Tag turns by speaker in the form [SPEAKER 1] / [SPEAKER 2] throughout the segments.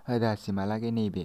[SPEAKER 1] दासिमहालागै नैबे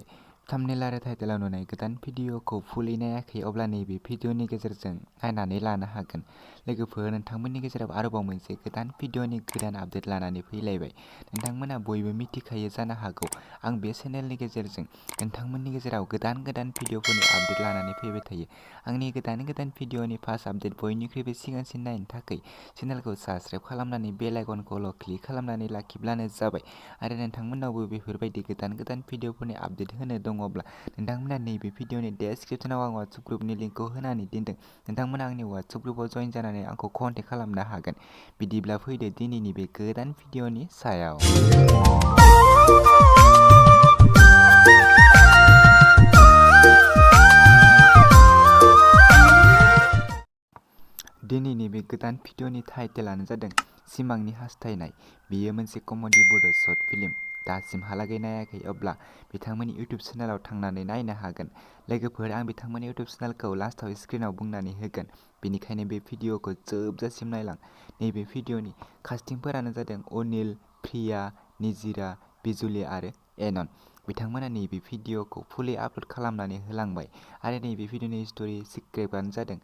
[SPEAKER 1] थाम्बनेल आरो टाइटेलाव नुनाय गोदान भिडिअखौ फुलि नायाखै अब्ला नैबे भिडिअनि गेजेरजों नायनानै लानो हागोन। लोगोफोर, नोंथांमोननि गेजेराव आरोबाव मोनसे गोदान भिडिअनि गोदान आपडेट लानानै फैलायबाय। नोंथांमोना बयबो मिथिखायो जानो हागौ आं बे चेनेलनि गेजेरजों नोंथांमोननि गेजेराव गोदान गोदान भिडिअफोरनि आपडेट लानानै फैबाय थायो। आंनि गोदान गोदान भिडिअनि फार्स्ट आपडेट बयनिख्रुइबो सिगांसिन नायनो थाखाय चेनेलखौ साबस्क्राइब खालामनानै बेल आइकनखौल' क्लिक खालामनानै लाखिब्लानो जाबाय। आरो नोंथांमोनावबो बेफोरबायदि गोदान गोदान भिडिअफोरनि आपडेट होनो दङब्ला नोंथांमोना नैबे भिडिअनि डेस्क्रिप्शनाव आं वाट्सएप ग्रुपनि लिंकखौ होनानै दोनदों। नोंथांमोना आंनि वाट्सएप ग्रुपआव जइन जानानै आंखौ कन्टेक्ट खालामनो हागोन। बिदिब्ला फैदो दिनैनि बे गोदान भिडिअनि सायाव। दिनैनि बे गोदान भिडिअनि टाइटेलानो जादों सिमांनि हास्थायनाय। बेयो मोनसे कमेडि बड' शर्ट फिल्म। दासिमहालागै नायाखै अब्ला बिथांमोननि इउटिउब चेनेलाव थांनानै नायनो हागोन। लोगोफोर, आं बिथांमोननि इउटिउब चेनेलखौ लास्टआव स्क्रिनाव बुंनानै होगोन, बेनिखायनो बे भिडिअखौ जोबजासिम नायलां। नैबे भिडिअनि कास्टिंफोरानो जादों अनिल, प्रिया, निजिरा, बिजुली आरो एनन। बिथांमोना नैबे भिडिअखौ फुलि आपल'ड खालामनानै होलांबाय आरो नैबे भिडिअनि स्ट'रि स्क्रिप्टआनो जादों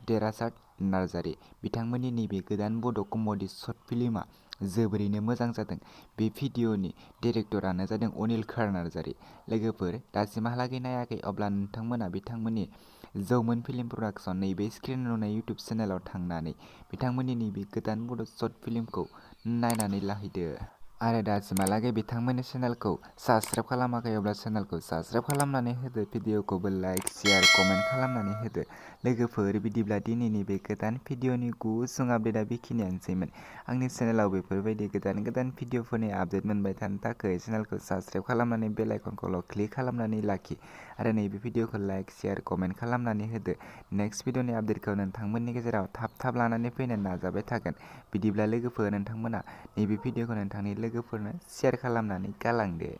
[SPEAKER 1] देरासात नार्जारी। बिथांमोननि नैबे गोदान बड' कमेडि शर्ट फिल्मआ जोबोरैनो मोजां जादों। बे भिडिअनि डिरेक्टरानो जादों अनिल खैर नार्जारी। लोगोफोर, दासिमहालागै नायाखै अब्ला नोंथांमोना बिथांमोननि जौमोन फिल्म प्रडाक्शन नैबे स्क्रिनाव नुनाय इउटिउब चेनेलाव थांनानै बिथांमोननि नैबे गोदान बड' शर्ट फिल्मखौ नायनानै लाहैदो। आरो दासिमहालागै बिथांमोननि चेनेलखौ साबस्क्राइब खालामाखै अब्ला चेनेलखौ साबस्क्राइब खालामनानै होदो, भिडिअखौबो लाइक, शेयार, कमेन्ट खालामनानै होदो। लोगोफोर, बिदिब्ला दिनैनि बे गोदान भिडिअनि गुसुं आपडेटआ बेखिनियानोसैमोन। आंनि चेनेलाव बेफोरबायदि गोदान गोदान भिडिअफोरनि आपडेट मोनबाय थानो थाखाय चेनेलखौ साबस्क्राइब खालामनानै बेल आइकनखौल' क्लिक खालामनानै लाखि आरो नैबे भिडिअखौ लाइक, शेयार, कमेन्ट खालामनानै होदो। नेक्स्ट भिडिअनि आपडेटखौ नोंथांमोननि गेजेराव थाब थाब लानानै फैनो नाजाबाय थागोन। बिदिब्ला लोगोफोर, नोंथांमोना नैबे भिडिअखौ नोंथांनि लोगोफोरनो शेयार खालामनानै गालांदो।